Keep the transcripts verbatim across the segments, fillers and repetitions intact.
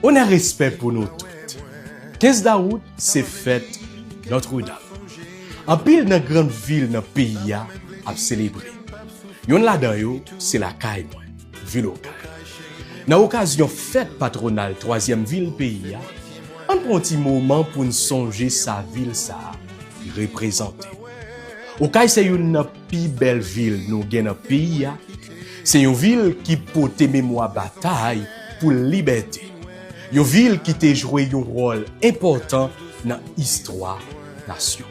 Onè, respè pou nou tout. Kenz dawout se fèt Nòtredam. Anpil nan grann vil nan peyi a ap selebre. Yonn ladan yo se lakay mwen, vil Okay. Nan okazyon fèt patwonal twazyèm vil peyi a, ann pran yon ti moman pou n sonje sa vil sa a reprezante. Okay se youn nan pi bèl vil nou gen nan peyi a. Se yon vil ki pote memwa batay pou libète. Yon vil ki te jwe yon wòl enpòtan nan istwa nasyon.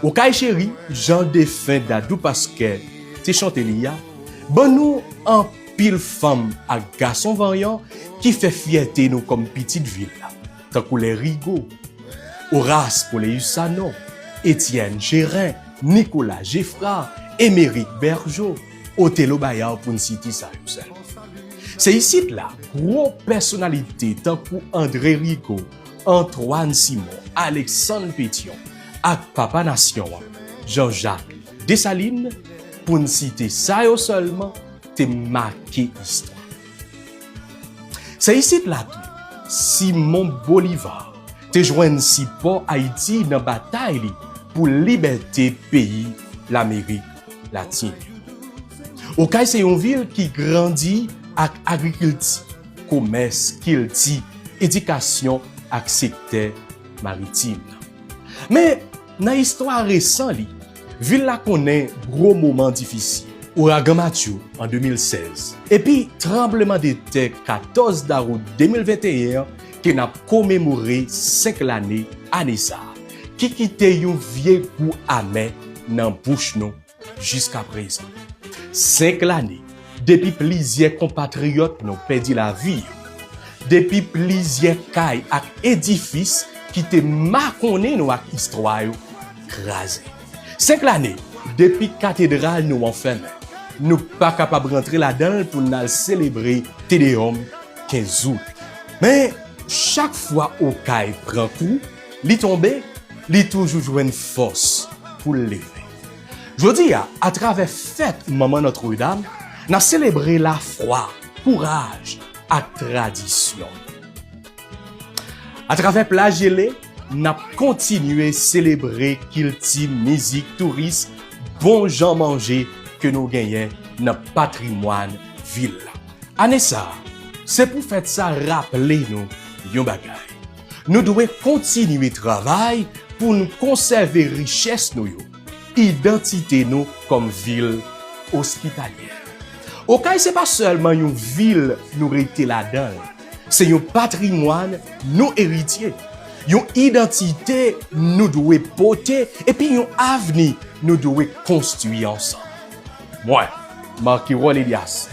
Okay cheri, jan defen Dadou Pasquet te chante li a, ban nou anpil fanm ak gason vanyan ki fè fyète nou kòm pitit vil la, tankou lè Rigaud, Horace Poléus-Sanon, Étienne Gérin, Nicolas Geffrard, Émeric Bergeaud, Othello Bayard, pou n site sa yo sèlman. Se isit la, gwo pèsonalite tankou André Rigaud, Antoine Simon, Alexandre Pétion ak papa nasyon an, Jean-Jacques Dessalines, pou n site sa yo sèlman, te make istwa. Se isit la tou, Simon Bolivar te jwenn sipò Ayiti nan batay li pou libète peyi Lamerik Latin. Okay se yon vil ki grandi ak agrikilti, komès, kilti, edikasyon ak sektè maritim nan. Men, nan istwa resan li, vil la konnen gwo moman difisil. Ouragan Matthew an de mil sèz, epi tranblemanntè katòz dawout de mil venteyen an ke n ap komemore senk lane ane sa a, ki kite yon vye gou amè nan bouch nou jiskaprezan. Senk lane depi plizyè konpatriyòt nou pèdi lavi yo, depi plizyè kay ak edifis ki te makonnen nou ak istwa yo kraze. Senk lane depi katedral nou an fèmen, nou pa kapab rantre ladan l pou n al selebre Te Deum kenz out. Men, chak fwa Okay pran kou, li tonbe, li toujou jwenn fòs pou l leve. Jodi a, atravè fèt Manman Nòtredam, n ap selebre lafwa, kouraj ak tradisyon. Atravè pla jele, n ap kontinye selebre kilti, mizik, touris, bon jan manje ke nou genyen nan patrimwàn vil la. Ane sa a, se pou fèt sa raple nou yon bagay. Nou dwe kontinye travay pou n konsève richès nou yo, idantite nou kòm vil ospitalyè. Okay se pa sèlman yon vil nou rete ladan l, se yon patrimwàn nou eritye, yon idantite nou dwe pote, epi yon avni nou dwe konstwi ansanm. Mwen, Marquirol Elias,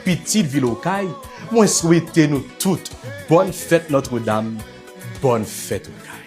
pitit vil Okay, mwen swete nou tout bòn fèt Nòtredam, bòn fèt Okay.